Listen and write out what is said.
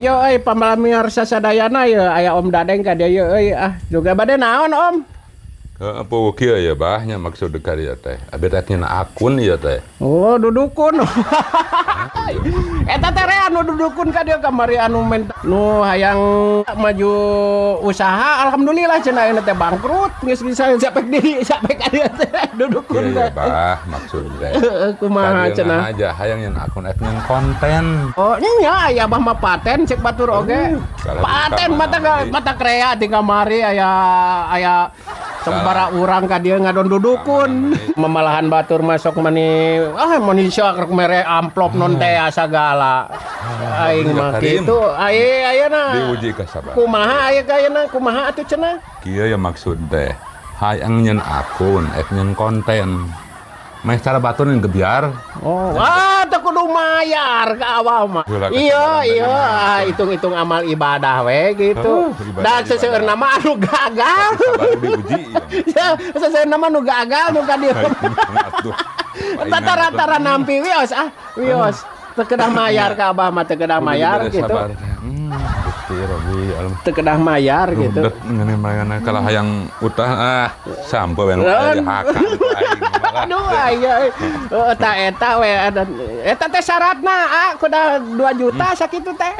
Yo euy, pamiarsa sadayana, ye aya Om Dadeng ka dieu euy. Ah, juga bade naon, Om? Heeh, puguh kieu ya, Bah, nya maksud ka dieu teh. Abi teh nyeun akun ieu teh. Oh, dudukun. Eta teh re anu dudukun ka dieu kamari, anu menta nu hayang maju usaha, alhamdulillah cenah, ayeuna teh bangkrut, geus bisa sampai di sampai ka dieu teh dudukun Kieu ya, teh. Bah, maksud teh. Heeh, kumaha Ka dieu cenah? aja hayang nyeun akun ek nyeun konten. Oh, nya aya Abah mah paten, cek batur oge. Kalau Paten di mata kamari. Mata krea di kamari aya aya sabaraha urang ka dieu ngadon dudukun. Memalahan batur masuk mani, ah, mani sia rek mere amplop non teh sagala. Aing mah Karim. kitu. Aye ayeuna. Diuji kasabaran. Kumaha aya ayeuna, kumaha atuh cenah? Kieu ya maksud teh. Hayang nyeun akun ek nyeun konten. Meh cara batur yang gebiar. Oh, wah, teu kudu mayar ka awal mah. Heula Iya, kasabaran iya, teh. Ah, hitung-hitung amal ibadah we gitu. Oh, ibadah, Dan seseueurna ibadah. mah anu gagal. Tapi sabar diuji ya. Ya, seseueurna mah nu gagal nu ka dieu. Atuh. Rata-rata nampi, wios ah, wios. Teu kedah mayar ka Abah mah, teu kedah mayar gitu. Sabar. Gusti Rabbi alam. Teu kedah mayar gitu. Rudet ngene mana kalah hayang utah, ah, sampai we nu Len. aya hakan aing malah. Aduh, aya eta eta we eta teh syaratna, ah, kudu 2 juta sakitu teh.